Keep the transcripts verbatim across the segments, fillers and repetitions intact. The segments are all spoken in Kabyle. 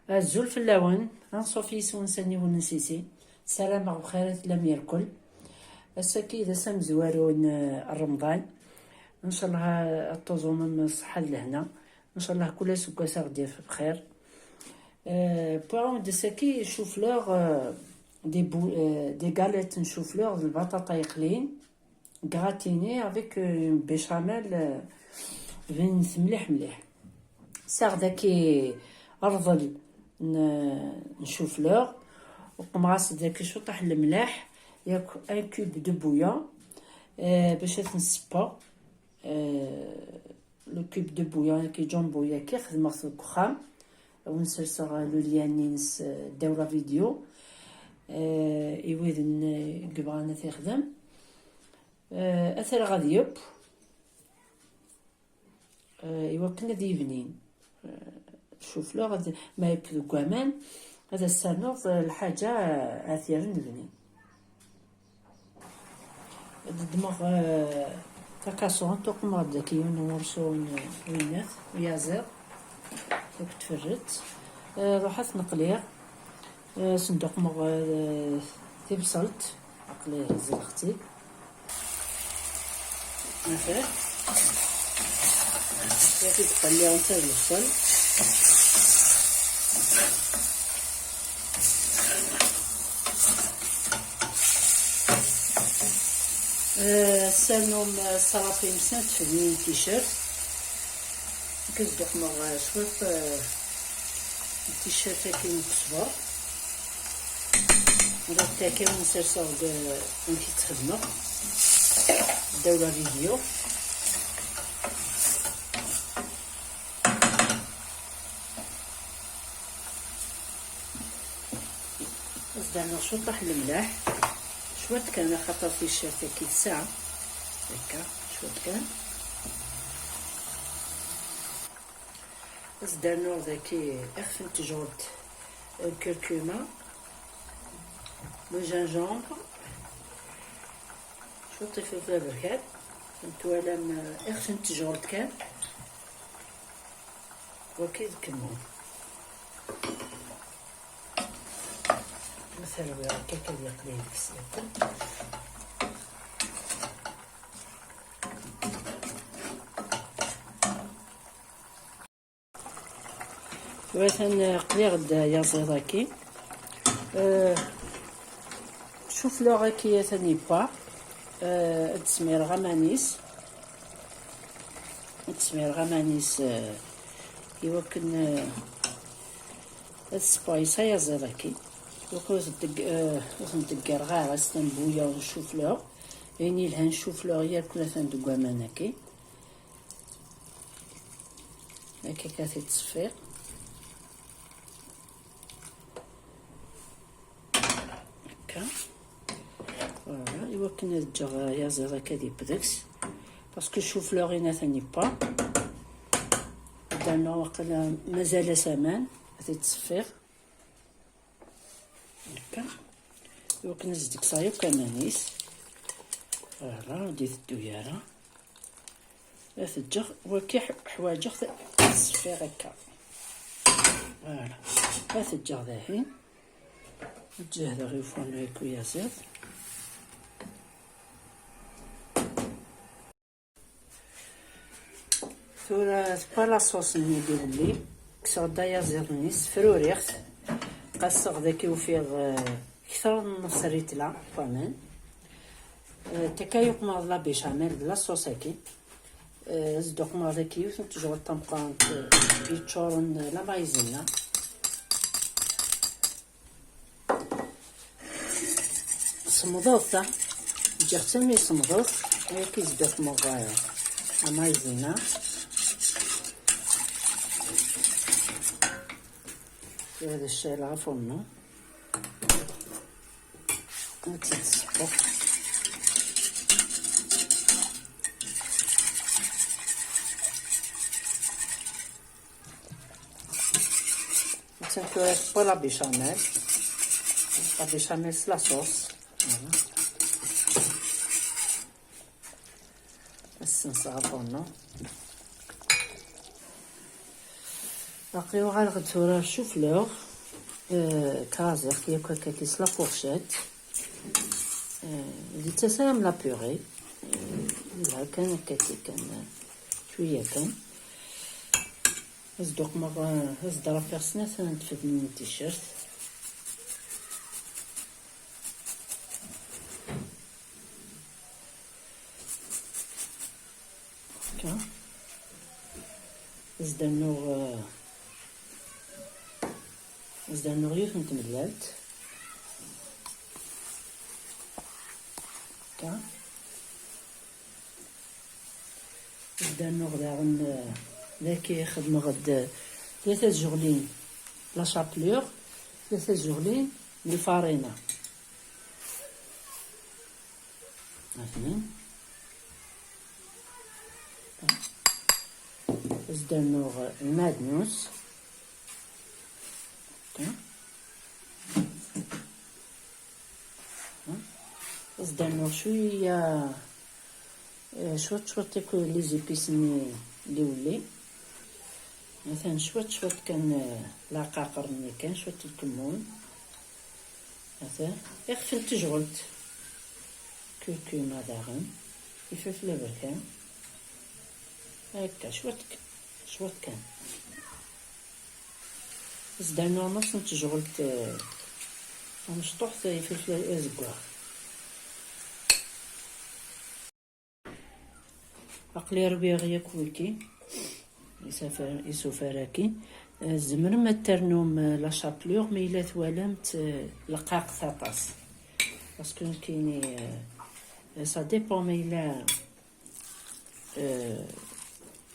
Azul fell-awen, anṣuf yis-wen s aniwen n Sisi. Ssarameɣ bxir i tellam yerkul. Ass-agi d ass amezwaru n, eh, Remḍan. Ncallah, eh, ad tuẓumem ṣṣeḥḥa d lehna. Ncallah kul aseggas ad ɣ-d-yaf bxir. Eh, wwiɣ-awen-d ass-agi chou-fleur, eh, des bou-, eh, des galettes n chou-fleur d lbaṭaṭa yeqlin. Gratini avec, euh, une béchamel, euh, bnin mliḥ mliḥ. Sɛiɣ daki rḍel n, n chou-fleur, uqmeɣ-as daki cwiṭaḥ n lemleḥ, yak un cube de bouillon, euh, bac ad ten-ssewweɣ. Euh, le cube de bouillon, yak jumbo, yak xedmeɣ-t deg uxxam. Ad wen-serseɣ lulya-nni-ines, eh, ddaw la vidéo. Eh, i widen, eh, i yebɣan ad t-ixdem. Eh, ad t-rreɣ ad yeww. Eh, i wakken ad yebnin. Eh, chou-fleur, ad, ma yeww deg waman, ad as-ternuḍ, eh, lḥaǧa, eh, ad t-yerren bnin. Ad ddmeɣ, eh, takasunt, uqmeɣ-d daki yiwen n wursu n, eh, winat, uyaziḍ, akked tferret. Eh, ruḥ ad t-neqliɣ. Eh, senduqmeɣ, eh, tibṣelt, aql-i zerɣeɣ-tt-id. Afat. Afat i d-qelliɣ netta d lebṣel. Eh, sernum, eh, ṣṣalaṭ-im s tfednin n ticcert. Nekk ad d-uqmeɣ, eh, cwiṭ, eh, n ticcert akin n uksebur. Ad d-takiɣ nserseɣ-d, eh, amek i tt-xedmeɣ. Ddaw la vidéo. Ad s-d-rnuɣ cwiṭaḥ n lemleḥ, cwiṭ kan, axaṭer ticcert-agi tesɛa. Akka, cwiṭ kan. Ad s-d-rnuɣ daki ixef n ttjurt, lkurkuma, le gingembre, cwiṭ ifelfel aberkan. Twalam, ixef n ttjurt kan. Waki d kemmun. Ma terwiḍ akka, ad yeqli deg-s yakk. Tura atan, eh, qliɣ-d ayaziḍ-agi. Eh, chou-fleur-agi atan yewwa. Eh, ad d-smireɣ aman-is. Ad d-smireɣ aman-is, eh, i wakken, eh, ad sbayseɣ ayaziḍ-agi. Iwakken ur ten-deg-, eh, ur ten-deggareɣ ara s tambuya n chou-fleur. Ayen yelhan chou-fleur yakk atan deg waman-agi. Akka kan ad t-id-ṣeffiɣ. Akka. Voilà, iwakken ad ǧǧeɣ ayaziḍ akka ad yeww deg-s. Parce que chou-fleur-in atan yewwa. Ad d-rnuɣ waqila mazal-as aman, ad t-id-ṣeffiɣ. Akka. Iwakken ad s-d-kkseɣ yakk aman-is. Voilà, ur d-iteddu ara. Ad t-ǧǧeɣ, waki ḥwaǧeɣ t-, ad t-ṣeffiɣ akka. Voilà. Ad t-ǧǧeɣ dahin. Ad ǧehdeɣ i ufourneau-agi uyaziḍ. Tura tewwa la sauce-nni d iwelli. Kkseɣ-d ayaziḍ-nni, sefruriɣ-t. Qaseɣ daki ufiɣ, eh, kter n nṣ ritla n waman. Eh, takka yuqmeɣ d la béchamel d la sauce-agi. Eh, zduqmeɣ daki yiwet n tejɣelt tameqqrant, eh, yeččuren la maïzena. Semḍeɣ ta. Ǧǧiɣ-tt armi semḍeɣ. Ayagi zduqmeɣ, eh, la maïzena. Tura ad cɛleɣ afourneau. Ad tt-id-ssewweɣ. Attan tura tewwa la béchamel. La béchamel s la sauce. Voilà. Ad ssenseɣ afourneau. Aql-i uɣaleɣ-d tura ar chou-fleur, euh, kraziɣ-t yakk akka s la fourchette. Euh, d-ittas ara am la purée. Euh, yelha kan akka kan, euh, cwiya kan. Ad s-d-uqmeɣ, euh, ad s-d-rafiɣ snat n tfednin n ticcert. Akka. Zdernuɣ, eh, zdernuɣ yiwet n tmellalt. Akka. Zdernuɣ daɣen, eh, daki xedmeɣ-d, eh, tlata tzuɣlin la chapelure, tlata tzuɣlin n lfarina. Atni. Zdernuɣ lmadnus. Zdernuɣ cwiya, eh, cwiṭ, cwiṭ akk les épices-nni n iwelli. Atan cwiṭ, cwiṭ kan, eh, leɛqaqer-nni kan, cwiṭ lkemmun. Atan ixef n tejɣelt. Kurkuma daɣen. Ifelfel aberkan. Akka, cwiṭ k-, cwiṭ kan. Zdernuɣ aṭas n tejɣelt, eh, tamecṭuḥt, ifelfel azeggaɣ. Aql-i rwiɣ yakk wiki, isafar-, isufar-agi. Eh, tzemrem ad ternum, eh, la chapelure, ma yella twalamt, eh, leqqaqet aṭas. Parce que nekkini, eh, ça dépend ma yella, eh,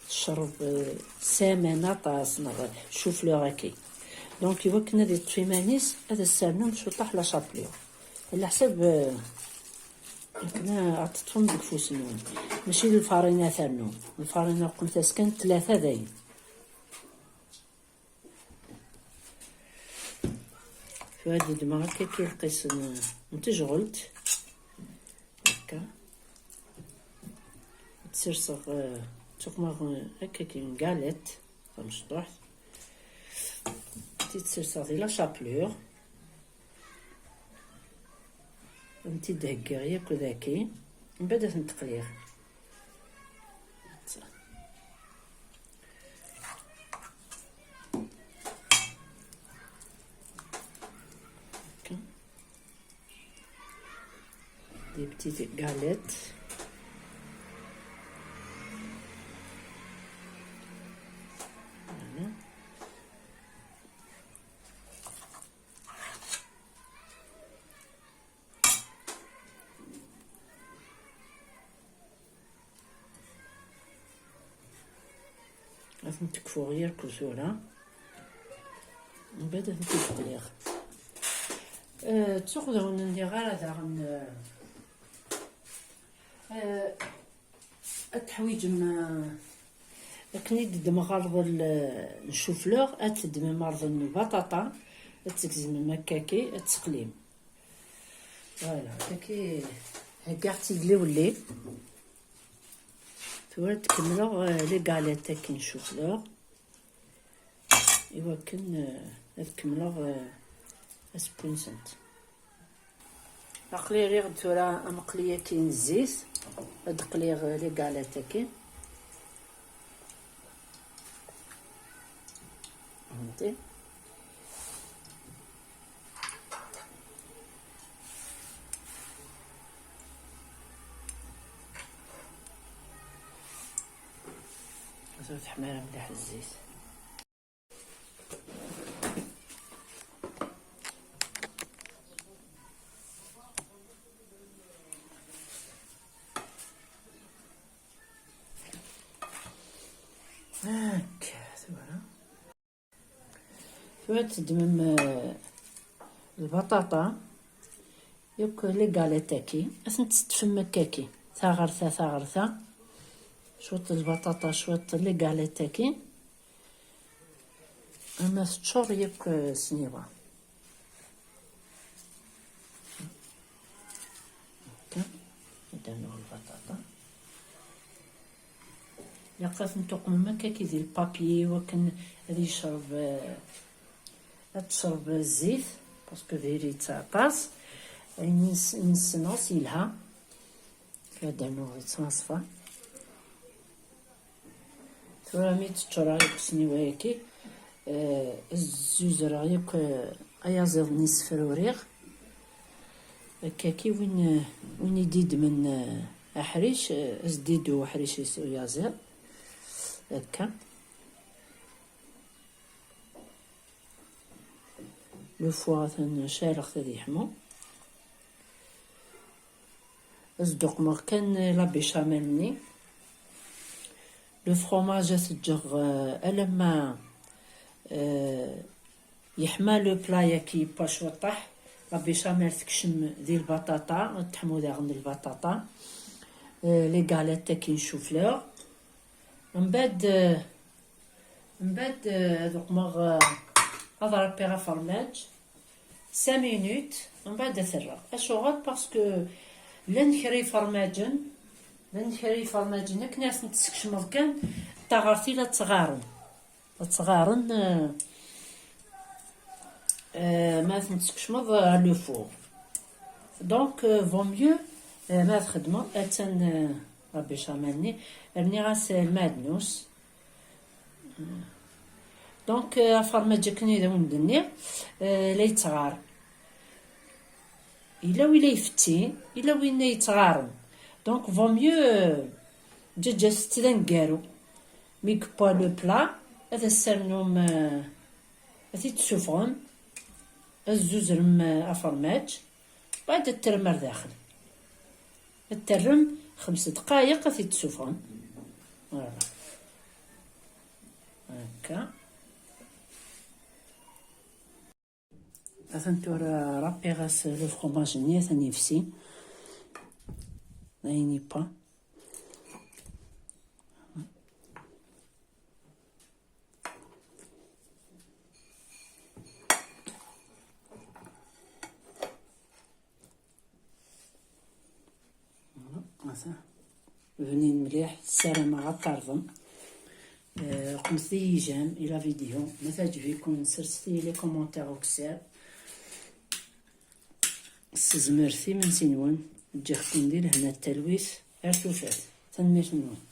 tecreb, eh, saman aṭas neɣ chou-fleur-agi. Donc, iwakken ad iṭṭef iman-is, ad as-ternum cwiṭaḥ la chapelure. Ɛla ḥsab, eh, akken ad teṭṭfem deg ufus-nwen. Mačči d lfarina ad ternum. Lfarina uqmet-as kan tlata dayen. Tura ad ddmeɣ akka lqis n, n tejɣelt. Akka. Ad tt-serseɣ, eh, ttuqmeɣ, eh, akka kan galette tamecṭuḥt. Ad tt-serseɣ di la chapelure. Ad tent-id-heggiɣ yakk daki. Mbeɛd ad tent-qliɣ. Akka. Des petites galettes. Voilà. Ad tent-kfuɣ yarku tura. Mbeɛd ad tent-id-qliɣ. Eh, ttuɣ daɣen ur ndiɣ ara daɣen, eh, eh, ad teḥwiǧem, eh, akken i d-ddmeɣ arḍel, eh, n chou-fleur, ad teddmem arḍel n lbaṭaṭa, ad tgezmem akkaki, ad teqlim. Voilà, akkaki heggaɣ-tt-id liwelli. Tura ad kemmleɣ, eh, les galettes-agi n chou-fleur. Iwakken, eh, ad kemmleɣ, eh, asewwi-nsent. Aql-i rriɣ-d tura ameqli-agi n zzit, ad qliɣ, eh, les galettes-agi. Fhemti? Ur teḥmi ara mliḥ zzit. Akka, tura. Tura teddmem, eh, lbaṭaṭa, yakk les galettes-agi, ad tent-teṭṭfem akkaki, ta ɣer ta, ta ɣer ta, cwiṭ lbaṭaṭa, cwiṭ les galettes-agi, ama teččur yakk, eh, ssniwa. Akka, ad d-rnuɣ lbaṭaṭa. Ilaq ad ten-tuqmem akka ki di lpapyi i wakken ad yecreb, eh, ad tecreb zzit, parce que diri-tt aṭas. Ayen ins- nessenɣes yelha. Ad d-rnuɣ yettnaṣfa. Tura mi teččur akk sniwa-yaki, eh, zzuzereɣ yakk, eh, ayaziḍ-nni sefruriɣ. Akkaki win, eh, win i d-idmen, eh, aḥric, eh, as-d-iddu uḥric-is uyaziḍ. Akka. Le four atan cɛleɣ-t ad yeḥmu. Ad s-d-uqmeɣ kan la béchamel-nni. Le fromage ad t-ǧǧeɣ, euh, alamma, euh, yeḥma le plat-yaki yewwa cwiṭaḥ. La béchamel tekcem di lbaṭaṭa, ad teḥmu daɣen lbaṭaṭa. Euh, les galettes-agi n chou-fleur. Mbeɛd, euh, Mbeɛd, eh, ad uqmeɣ, eh, ad ṛebbiɣ afermaǧ cinq minutes, mbeɛd ad t-rreɣ. Acuɣer? Parce que llan kra ifermaǧen, llan kra ifermaǧen akken ad ten-tessekcmeḍ kan, taɣert i la ttɣaren. La ttɣaren, eh, eh, ma ad ten-tessekcmeḍ ɣer le four. Donc, eh, vaut mieux, eh, ma ad xedmeɣ, attan, eh, la béchamel-nni, rniɣ-as, eh, lmeɛdnus. Donc, euh, afermaǧ akken i d awen-d-nniɣ, euh, la yettɣar. Yella wi la ifettin, yella win la yettɣaren. Donc, vaut mieux, euh, ǧǧaǧǧa-s d aneggaru. Mi yewwa le plat, ad as-ternum, euh, ad t-id-tessufɣem, ad tzuzrem, euh, afermaǧ, mbeɛd ad terrem ar daxel. Ad terrem xems dqayeq ad t-id-tessufɣem. Voilà. Akka. Atan tura ṛebbiɣ-as le fromage-nni, atan yefsi. Ayen yewwa. Voilà, ata. Bnin mliḥ, ssarameɣ ad t-terḍem. Eh, qemt-iyi j'aime i la vidéo, ma teɛǧeb-iken, sserset-iyi les commentaires ukessar. S tezmert imensi-nwen, ǧǧiɣ-ken di lehna d talwit, ar tufat. Tanemmirt-nwen.